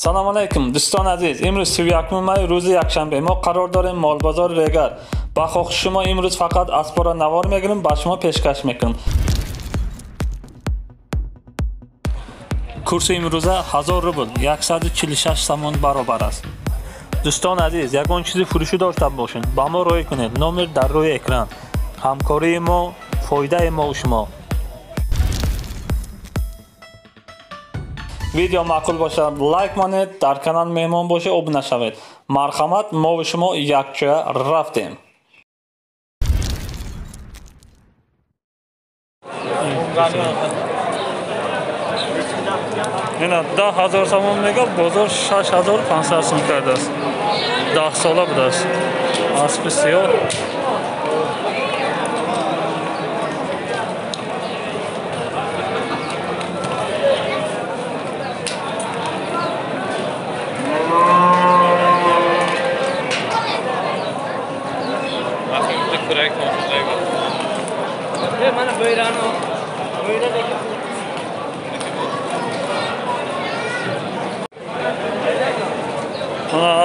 Салом алейкум дӯстон азиз. Имрӯз 31 май рӯзи якшанбе мо қарор дорем молбозори Регар. Ба хоҳиши шумо имрӯз фақат аспора навор мегирем, ба шумо пешкаш мекунем. Курси имрӯза 1000 рубл 146 сомон баробар аст. Дӯстон азиз, ягон чизи фурӯшӣ дошта бошед, ба мо рӯй кунед. Номер дар рӯи экран. Ҳамкории мо фоидаи мо у шумо. Видео маъқул бошад, лайк монед, дар канал меҳмон бошед, обуна шавед. Марҳамат, мо ва шумо якҷоя рафтем. Ина 10000 сомон мега, бозор 6500 сом кардааст. 10 сола будааст. Аспи сиёҳ.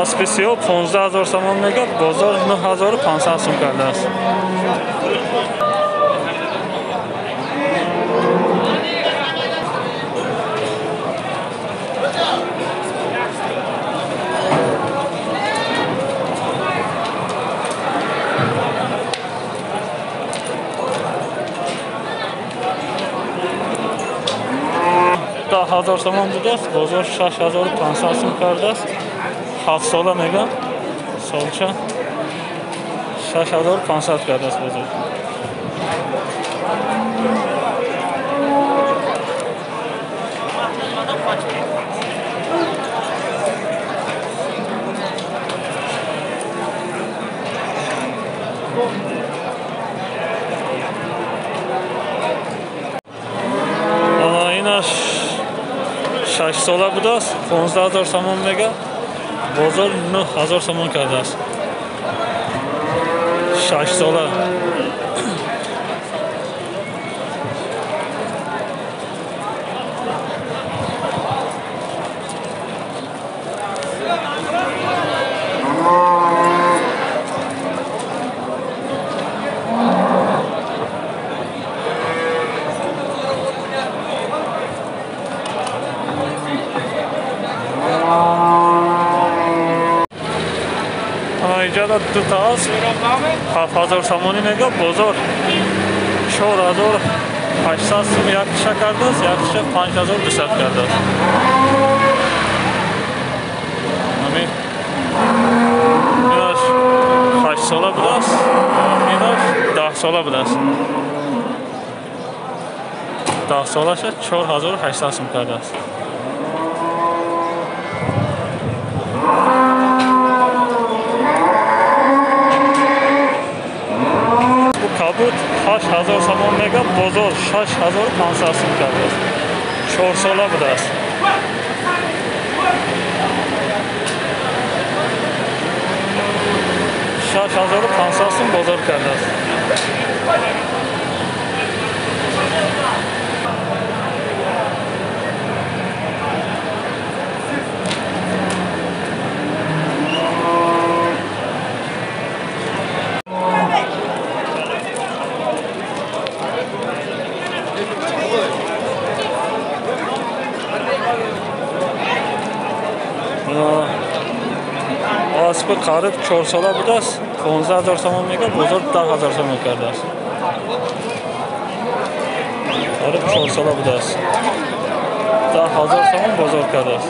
Аспи сиёҳ 15000 сомон мега, бозор 9500 сом кардааст. 10000 сомон будааст, бозор 6500 сом кардааст. 7 сола мега, солча 6500 кардааст бозор. Инаш 6 сола будааст, 15000 сомон мега, бозор 9000 сомон кардааст. 6 сола. Иҷода дута аст, 7000 сомонӣ мега, бозор 4800 сом яктиша кардааст, яктиша 5200 кардааст. Ҳамин инаш 8 сола будааст, инаш 10 сола будааст. 10 солаша 4800 сом кардааст. Кабуд 8000 сомон мега, бозор 6500 сом кардааст. 4 сола будааст. 6500 сом бозор кардааст. Аспи қариб 4 сола будааст, 15000 сомон мега, бозор 10000 сомон кардааст. Қариб 4 сола будааст, 10000 сомон бозор кардааст.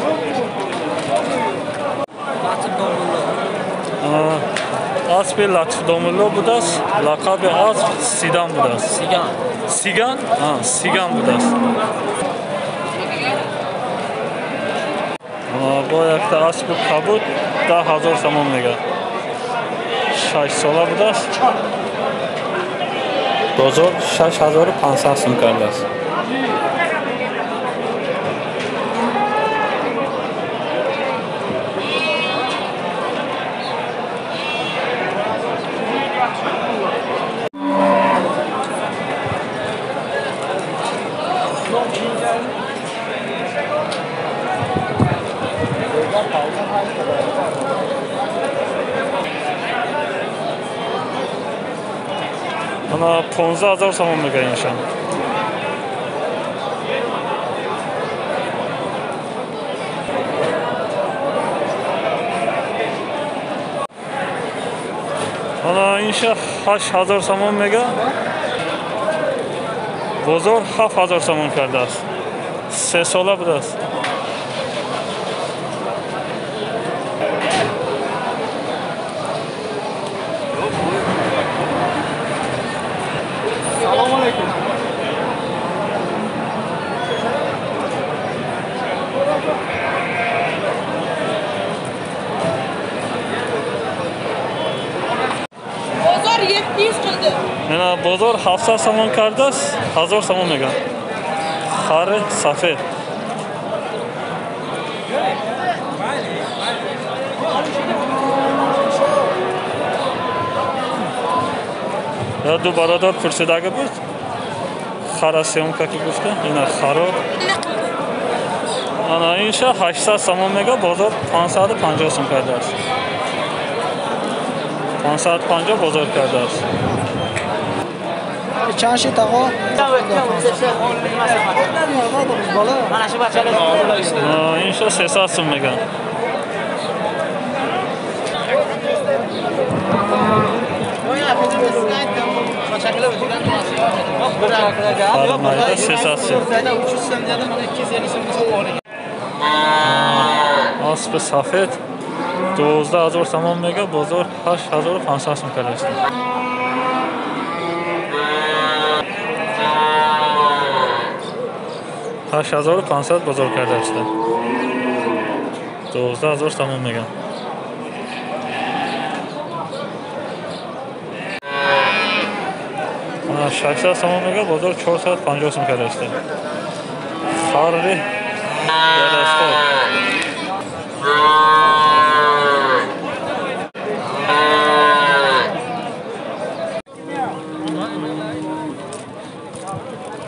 Аспи Латифдомулло будааст, лақаби асп Сидан будааст. Сиган? Сиган будааст. Бо якта аспи кабуд 10000 сомон мега. 6 сола будааст. Бозор 6500 сом кардааст. Ана 15 000 сомон мега иншан. Ана инша 8000 сомон мега. Бозор 7000 сомон кардааст. 3 сола будааст. Салом алейкум. Бозор 700 qildi. Mana bozor 700 сомон кардааст, 1000 сомон меган. Хар сафед. Я ду бародар пурсидаги буд. Хара съёмка ки гуфта, ина харо. Ана инша 800 сомон мега, бозор 550 сом кардааст. 550 бозор кардааст. Чанд шид аға? Инша 300 сом меган. Фармайда 300 сом. Асп сафед 12000 сомон мега, бозор 8500 сом кардааст. 8500 бозор кардааст. 12000 сомон меган. Ана 600 сомон мега, бозор 450 сом кардааст. Хари дарасхор.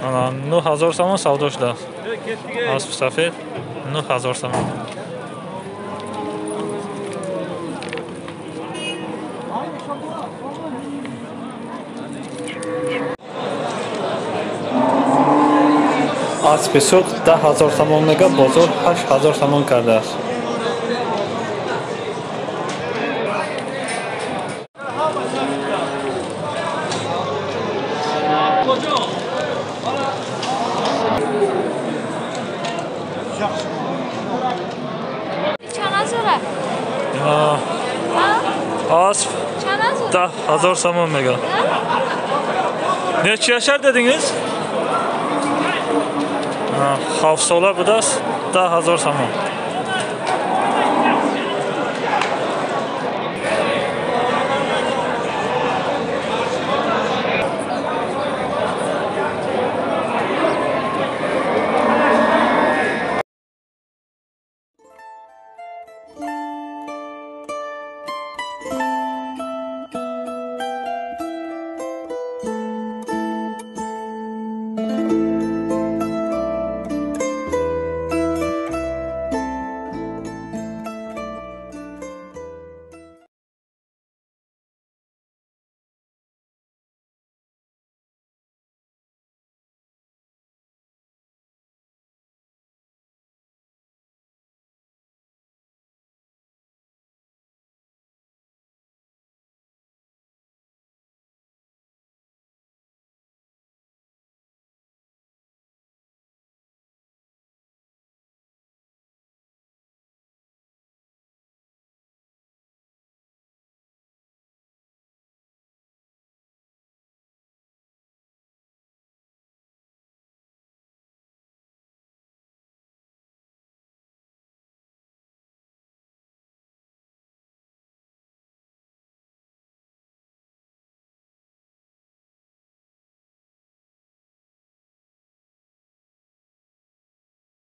Ана 9000 сомон савдо шудааст. Асп сафед 9000 сомон. Аспи сурх 10000 сомон мега, бозор 8000 сомон кардааст. Асп 10000 сомон мега. Necha yashar dedingiz? 7 sola будааст, 10000 сомон.